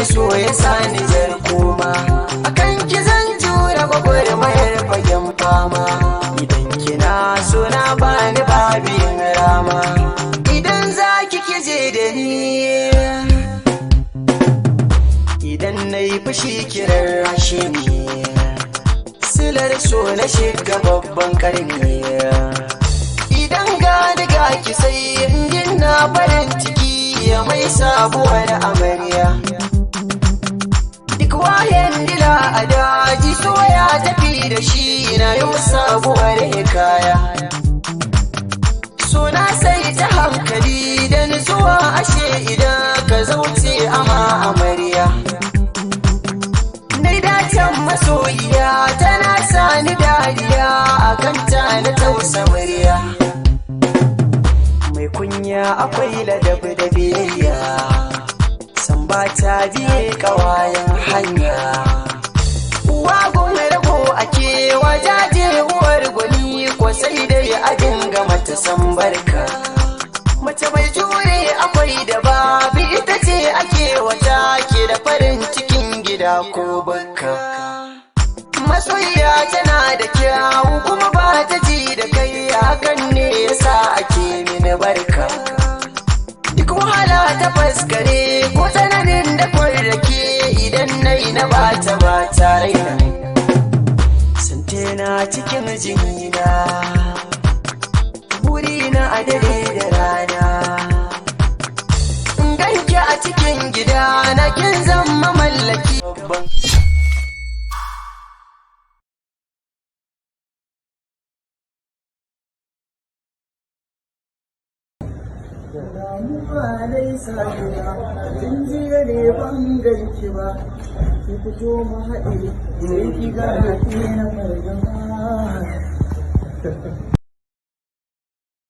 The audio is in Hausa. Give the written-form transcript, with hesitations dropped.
So ya sani jar koma, akan ki zan jura gwagwarmayar fagen fama. Idan kina so na bani babin rama, idan za ki kije da ni. Idan na yi fushi kiran rashe ni, silar so na shiga babban karni. Idan gani ga ki sai in na farin ciki ya mai sabuwar amarya. Duk wayan dila a daji so ya tafi da shi, na yi sabuwar hikaya. Suna sai ta hankali da nutsuwa, ashe idan ka zauce ama amarya. Nai dacen masoyiya tana sani dariya, a kanta na tausa murya. Mai kunya akwai ladabi da biyayya, san ba ta biye kawayen hanya. Uwa gun rago ake wajaje, uwar gwani ko sai dai a dinga mata san barka. Mace mai jure akwai da babu ita ce ake wata ke da farin cikin gida ko bukka. Masoyiya tana da kyawu kuma ba ta ji da kai, hakan ne yasa ake mini barka. Duk wahala ta faskare ko tsananin da kwarrake, idan na yi na bata ba ta raina. Santena cikin jinina, burina a dare da rana. In ganki a cikin gida na kin zama mallaki. Damuwa dai safiya, tun jiya ne ban ganki ba, ki fito mu haɗe, sai ki ga haɗe na fargaba.